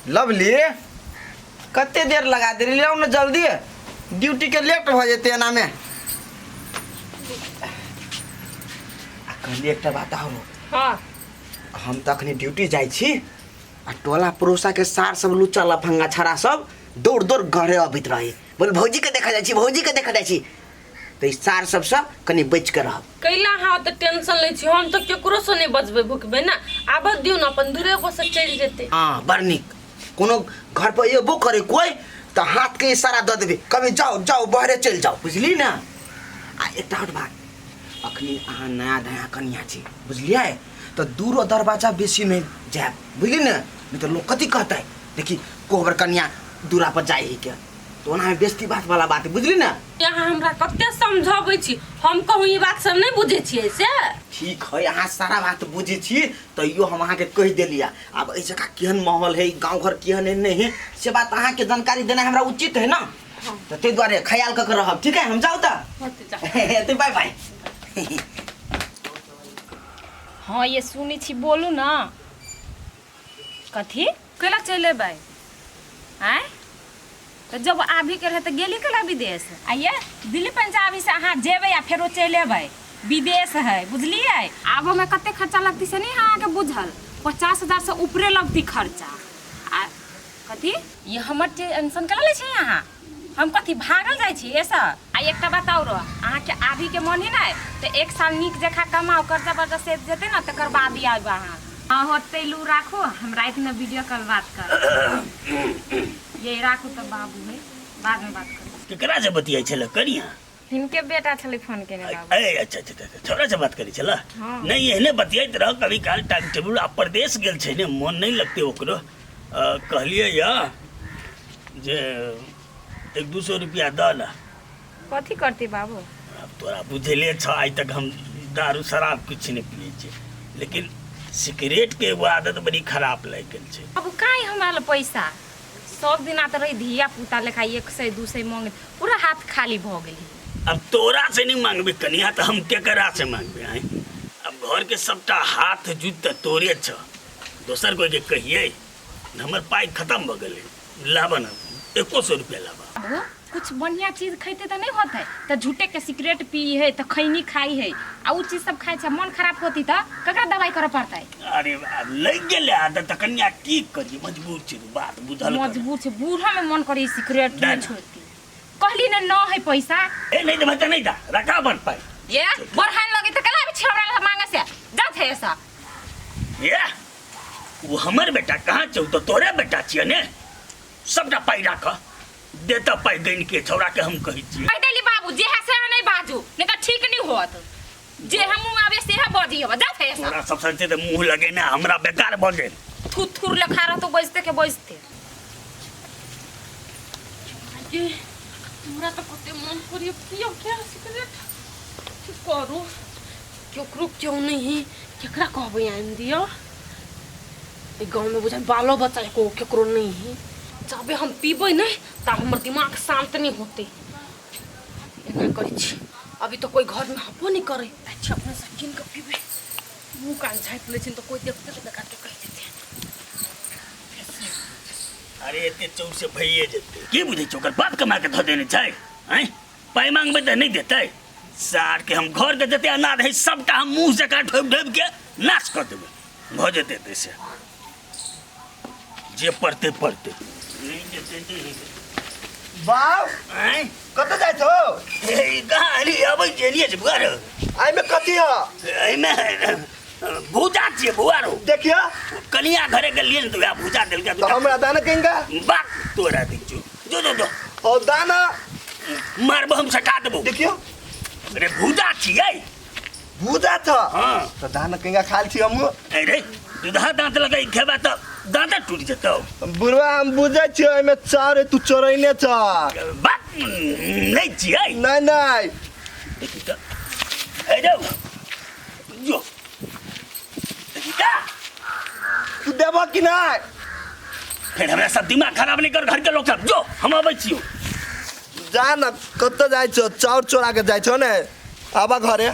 Lovely, कते देर लगा दे रही? ने जल्दी, ड्यूटी के लेट भऽ जेतै एनामे। आ कहली एकटा बात आरो। हाँ। हम तऽ अखनी ड्यूटी जाइ छी आ टोला पड़ोसा के सार सब, लुच्चा लफंगा छड़ा सब दौड़ दौड़ घरे अबैत रहे, बोल भौजी के देखा जाइ छी, भौजी के देखा जाइ छी। तऽ ई सार सबसँ कनि बचि के रहब। कैला अहाँ ओते टेंशन लै छी? हम तऽ केकरो से नहि बजबै भुकबै ने, आबऽ दियौ ने, अपन दूरे पर से चलि जेतै। हाँ, बड़ नीक। कोनो घर पर एबो करे कोई तऽ हाथ के इशारा दऽ देबै, कभी जाओ जाओ, बहरे चलि जाओ, बुझली ने? आ एकटा आओर बात, अखनी अहाँ नया नया कनिया छी, बुझलियै? तऽ दूरो दरवाजा बेसी नहि जायब, बुझली ने? नहि तऽ लोक कथी कहतै, देखी कोहबर कनिया दूरा पर जाइ ही के। तऽ ओना बेजती बात वाला बात, बुझली ने? अहाँ हमरा कते समझाबै छी, हम कहूँ ई बात सब नहि बुझै छियै से? ठीक है, अहाँ सारा बात बुझै छी, तैयो हम अहाँके कहि देलियै। आब एहि जगह केहन माहौल है, गाँव घर केहन है नहीं है, से बात अहाँके जानकारी देना हमरा उचित है ना। तऽ ताहि दुआरे ख्याल कऽ के रहब। ठीक है, हम जाउ तऽ। होते जाउ। बाय बाय। हाँ ये सुनै छी, बोलू ना, कथी कैला चलि अयबै? आँय, तऽ जब आबी के रहै तऽ गेली कैला विदेश? आ ये दिल्ली पंजाबी से अहाँ जेबै आ फेरो चलि अयबै, विदेश है, बुझलियै? आबोमे कते खर्चा लगतै से नहि अहाँके बुझल? 50,000 से ऊपरे लगतै खर्चा। आ कथी ये हमर टेंशन केना लै छी अहाँ? हम कथी भागल जाइ छी ऐसा? आ एकटा बात और, अहाँके आबीके मन है ने तऽ एक साल नीक जकाँ कमाउ, कर्जा वर्जा से जेतै ने तकर बाद ही आबि अहाँ। हाँ होतै, लू राखू, हम रातिमे वीडियो कॉल बात करब। ये राखू तऽ बाबू है, बादमे बात करब। केकरा से बतियाइ छल कनिया? हिनके बेटा छलै फोन केने बाबू। ए अच्छा अच्छा अच्छा, छोरा से बात करै छल? हाँ। नहीं, एहने बतियाइत रह कभी काल, टाइम टेबुल। आ परदेश गेल छै ने, मन नहीं लगते ओकरो। कहलियै या जे 1-2 सौ रुपया दऽ ने। कथी करती बाबू? आब तोरा बुझले छ, आइ तक हम दारू शराब किछु नहि पियै छियै, लेकिन सिगरेट के एगो आदत बड़ी खराब लागि गेल छै। बाबू, काहे हमरा लग पैसा? सब दिना तऽ रही धिया पुता लेखा 100 200 मांगे, पूरा हाथ खाली भऽ गेल। अब तोरा से नहीं मांगबे कनिया तऽ हम केकरा से मांगबे? आँय, अब घर के सबटा हाथ जुत तऽ तोरे छ, दोसर कोई के कहियै? हमर पाइ खतम भऽ गेलै, लाबऽ ने, एको सौ रुपया लाबऽ। बाबू, कुछ बढ़िया चीज खैते तऽ नहि होतै, तऽ झूठे के सिगरेट पी है, तऽ खैनी खाई है, आ उ चीज सब खाइ छै, मन खराब होती तऽ ककरा दवाई करऽ पड़तै? अरे आब लागि गेलै आदत तऽ कनिया की करियै, मजबूर छी, तू बात बुझल कर। मजबूर छै, बूढ़ा में मन करे सिगरेट दे नहीं ना। छोड़ती। कहली ने न है पैसा। ए नहीं देबै तऽ नहीं दा, रखा अपन पाइ। ये बढ़ाने लगे तऽ कला आबै छी हमरा लग मांगे से? जात है ऐसा। ये वो हमर बेटा कहाँ छौ? तऽ तोरे बेटा छियै ने। सबटा पाइ राख, देता पाइ गनि के छौड़ा के हम कहै छियै। कहि देली बाबू, जे है से नहीं बाजू, नहीं तऽ ठीक नहीं होत। जे हम मुँह आवे से है बजी हब, जात है ऐसा। तोरा सबसे तऽ मुँह लगेने हमरा बेकार भऽ गेल। थुर थुर लेखा रहतो बजते के बजते। ये हमरा तऽ कते मन करियो पियो क्या सिगरेट। की करू, केकरो क्यों नहीं है, केकरा कहबै आनि दिअ? एहि गाँवमे बुझाइ बालो बच्चा एको केकरो नहीं है। जाबे हम पीबै नहि ता हमर दिमाग शान्त नहि होतै। एना करै छी, अभी तऽ कोइ घरमे हबो नहि करै। अच्छा, अपनेसँ कीन कऽ पीबै, मुँह कान झाँपि लै छी तऽ कोइ देखतै तऽ बेकारके कहि देतै। अरे एते चौर से भइए जेतै की बुझै छै? ओकर बाप कमा के धऽ देने छै? आँय, पाइ मांगबै तऽ नहि देतै सार के। हम घर के जते अनाज है सबटा हम मुँह जकाँ ढोबि ढोबि के नाश कऽ देबै। भऽ जेतै एते से जे पड़तै पड़तै, नहि जेतै तऽ नहि जेतै। बाप। आँय? कतऽ जाइ छौ? ए, कहाँ अली अबै छियै छै बुआ रो। एहिमे कथी ह? एहिमे भूजा छियै बुआ रो। देखियो। कनिया घरे गेलियै ने तऽ वएह भूजा देलकै। तऽ हमरा दाना कहिंगा। बात तोरा दै छियौ, जो जो जो। और दाना। मारबो हम, सटा देबो। देखियो। अरे भूजा छियै। भूजा छ? हाँ। तऽ दाना कहिंगा खाल छी हमहूँ। अरे दूधा दांत लगाई खेबा तऽ दांत टूटि जेतौ। बुढ़वा, हम बुझै छियै, एहिमे चाउर है, तू चोरैने छ। बात नहि छियै। नहि नहि। देखी तऽ, ए जाउ जो, देखी तऽ। तू देबह कि नहि? फेर हमरा सब दिमाग खराब नहि कर, घर के लोग सब, जो हम अबै छियौ। जा न, कतऽ जाइ छौ? चाउर चोरा के जाइ छौ ने? आबा घरे।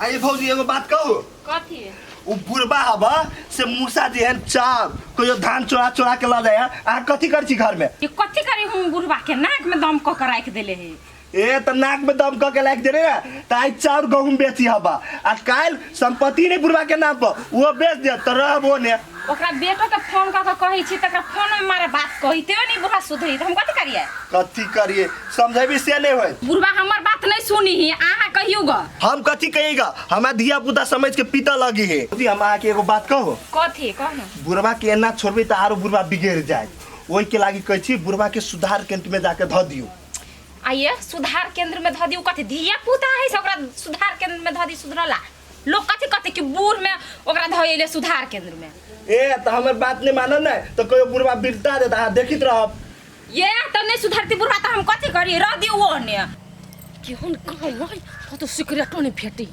आई भौजी, एगो बात कहू? कथी? उ बुढ़बा हबा से मूसा जेहन चार कहियो धान चोरा चोरा के ल जाए अहाँ कथी कर छी घर में ये कथी करी हम बुढ़बा के नाक में दम क के राखि देले है ए त नाक में दम क के लाइक दे रे त आइ चाउर गहूम बेची हबा आ काल्हि संपत्ति नहीं बुढ़बा के नाम पर वो बेच दे त रहबो ने ओकरा बेटो के फोन क के कहै छी तकरा फोन में मारे बात कहिते नहीं बुढ़ा सुधरी त हम कथी करिए कथी करिए समझेबी से नहीं होय बुढ़बा हमर बात नहीं सुनी ही अहाँ कहियो ग हम कथी कहिएगा हमरा धिया पुता समझ के पीता लगी है हम अहाँके एगो बात कहो कथी कह न बुढ़बा के एना छोड़बी त आरो बुढ़बा बिगड़ जाए ओहि के लागी कहै छी बुढ़बा के सुधार केंद्र में जाके धऽ दियौ आइए सुधार केंद्र में धऽ दियौ कथी धिया पुता है से ओकरा सुधार केंद्र में धऽ दी सुधरला लोग कथी कहते कि बूढ़ में ओकरा धऽ अइले सुधार केंद्र में ए त हमर बात नहीं मानब ने तो कहियो बुढ़बा बिरता दे त अहाँ देखित रहब ये त नहीं सुधरती बुढ़वा त हम कथी करी रह दियौ ओहने केहन काम है कतौ सिगरेटो नहीं भेटी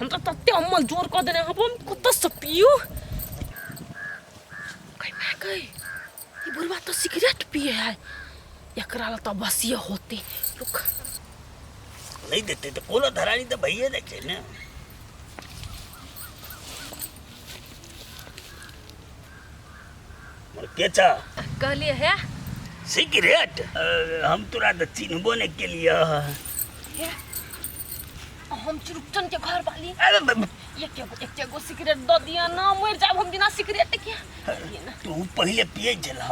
हम तो तते अम्मल जोर कऽ देने हब हम कतऽ से पियू कहीं माय गई ई बुढ़वा तो सिगरेट पिए है एकरा ला तऽ बसिए होते रुक नहि देतै तऽ कोनो धरानी तऽ भइए जाइ छै ने मर के छ कहलिए है सिगरेट हम तोरा तऽ चिन्हबो नहि केलियह हम चिरुपचन के घर वाली अरे एक एगो एक एगो सिगरेट दऽ दिअ ना मरि जायब हम बिना सिगरेट के दिअ ना तू पहिले पियै छलह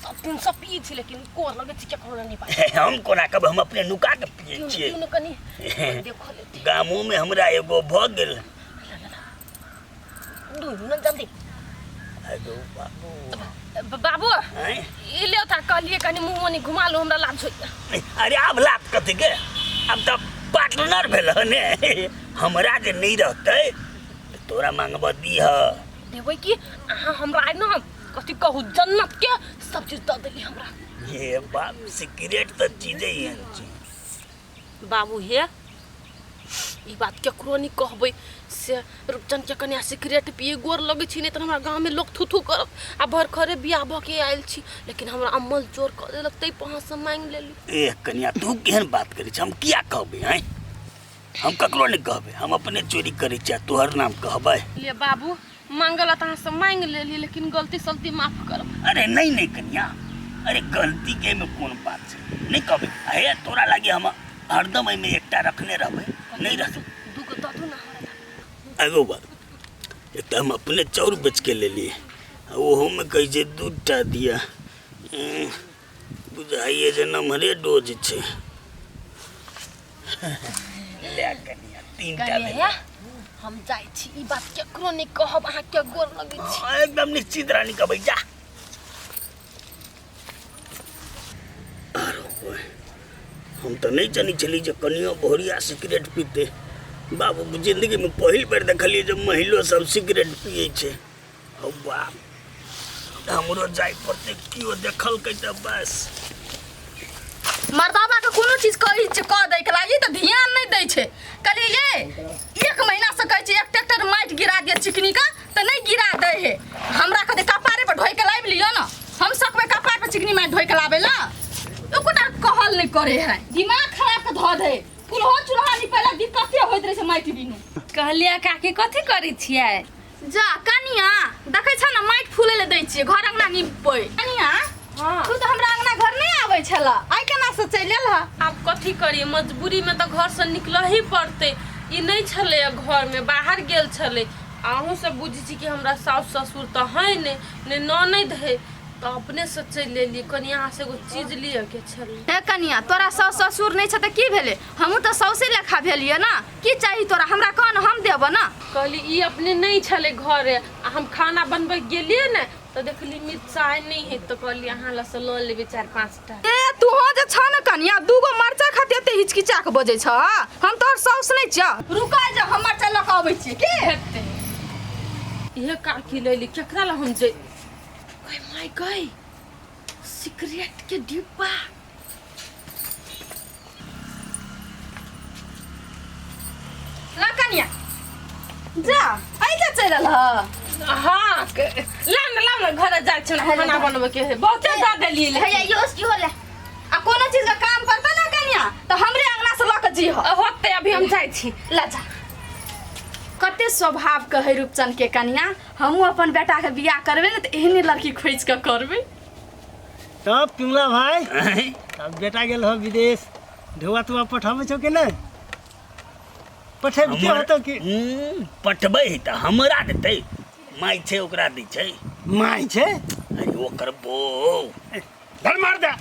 सब दिन सब पियै छी लेकिन कोर लगै छै केकरो नहि पाइ हम कोना कहब हम अपने नुका के पियै दियौ छियै दियौ ने कनि देखो लेते गामो में हमरा एगो भऽ गेल दुनू ने जल्दी अरे बाबू बाबू आँय? ई ले था कहलिए कनि मुँह मनी घुमा लो हमरा लाज होइए अरे आब लात कथी के आब तऽ पार्टनर भेल ने हमरा जे नहि रहतै तऽ तोरा मांगबऽ दीह देबै कि अहाँ हमरा आइ ने कथी कहू जन्नत के सब चीज दऽ देली हमरा ये बाप सिगरेट तऽ चीजे एहन छै बाबू हे ई बात केकरो नहि कहबै से रूपचन के कनिया सिगरेट पिए गोर लगै छी नहि तऽ हमरा गाँवमे लोक थू थू करत आ भरखरे बियाह भऽ के आयल छी लेकिन हमरा अम्मल जोर कऽ देलक ताहि पर अहाँसँ मांगि लेली ए कनिया तू केहन बात करै छ हम किया कहबै आँय हम ककरो नहि कहबै हम अपने चोरी करै छियै आ तोहर नाम कहबै ले बाबू मांगल तऽ अहाँसँ मांगि लेली लेकिन गलती सलती माफ करब अरे नहीं नहीं कन्या अरे गलती के में कोन बात छै नहीं कहबै हे तोरा लागी हम हरदम एहिमे एकटा रखने रहबै नहीं रख दूगो दऽ दू ने हमरा एगो बात एक तऽ हम अपने चाउर बेच के लेलियै आ ओहोमे कहै छै दू टा दिअ बुझाइए जे नम्हरे डोज छै ले कनिया तीन टा कनिया भेल हम जाइ छी ई बात केकरो नहि कहब अहाँ के गोर लगै छी हाँ, एकदम निश्चित रानी कहबै जा आरो कोइ हम तऽ नहि जनै छली जे कनियो भोरिया सिगरेट पीते बाबू जिन्दगीमे पहिल बेर देखलियै जे महिलो सब सिगरेट पियै छै हौ बाप हमरो जाय पड़तै केओ देखलकै तऽ बस मर्दाबा के कोनो चीज कहै छै कह दै के लागी तऽ ध्यान नहि दै छै कहलियै ये एक महीना से कहै छै एक ट्रैक्टर माटि गिरा दिअ चिकनी के तऽ नहि गिरा दै हे हमरा कहतै कपारे पर ढोइ के लाबि लिअ ने हम सकबै कपार पर चिकनी माटि ढोइ के लाबै ला एकोटा कहल नहि करे है दिमाग खराब के धऽ दे कुल्हो चूल्हा निपै ला दिक्कते होइत रहै छै माटि बिनु कहलियै काकी कथी करै छियै जा कनिया देखै छ ने माटि फूलै लए दै छियै घर अंगना निपबै कनिया हाँ। तू तऽ हमरा अंगना घर नहि आबै छल आइ केना से चलि एल आब कथी करियै मजबूरीमे तऽ घरसँ निकलऽ ही पड़तै ई नहि छलै घरमे बाहर गेल छलै अहूँ सब बुझै छी कि हमरा साउस ससुर तऽ है नहि ने ननैद है तऽ अपनेसँ चलि एलियै कनि अहाँसँ एगो चीज लिअके छलै हे कनिया तोरा साउस ससुर नहि छै तऽ की भेलै हमहूँ तऽ साउसे लेखा भेलियै ने की चाही तोरा हमरा कह ने हम देबऽ ने कहली ई अपने नहि छलै घरे आ हम खाना बनबै गेलियै ने तऽ देखली मिरचाइ नहि है तऽ कहली अहाँ लग लऽ लेबै चारि पाँच टा ए तूहो जे छ ने कनिया दूगो मरचा खातिर एते हिचकिचा के बजै छ हम तोहर साउस नहि छियौ रुका जा हम मरचा लऽ कऽ अबै छियै की हेतै इहे काकी लैली केकरा लग हम जै गै माय गै सिगरेट के डिब्बा ला कनिया जा आइ जा चलि एल हाँ लाउ ने लाउ ने घरे जाइ छी खाना बनबै के है बहुते दऽ देलियै लेकिन। हैया यो की होले आ कोनो चीज के काम पड़तै ने कनिया तऽ हमरे अंगना से लऽ कऽ जीह होतै अभी हम जाइ छी ला जा कते स्वभाव के है रूपचन के कनिया। हमहूँ अपन बेटा के बियाह करबै ने तऽ एहने लड़की खोजि कऽ करबै। तब पिमला भाई, आँय? तब बेटा गेल हो विदेश, ढुआ तुआ पठाबै छौ कि नहि? पठेबते होतो कि? पठबै है तऽ हमरा देतै, माय छै ओकरा दै छै। माय छै? अरे ओकर बो धर मार दे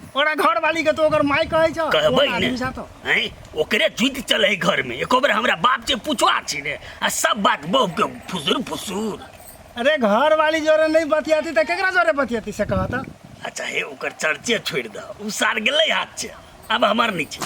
ओकरा घर वाली के, तो ओकर माय कहै छौ। कहबै कोन ने आदमी छौ तो? आँय, ओकरे जुति चलै है घर में। एको बेर हमरा बाप जे पूछवा छी ने आ सब बात बहू के फुसुर फुसुर। अरे घर वाली जोरे नहीं बतियाती तऽ केकरा जोरे बतियाती से कहता? अच्छा हे, ओकर चर्चे छोड़ि दह, उ सार गेलै हाथ से, आब हमर नहि छै।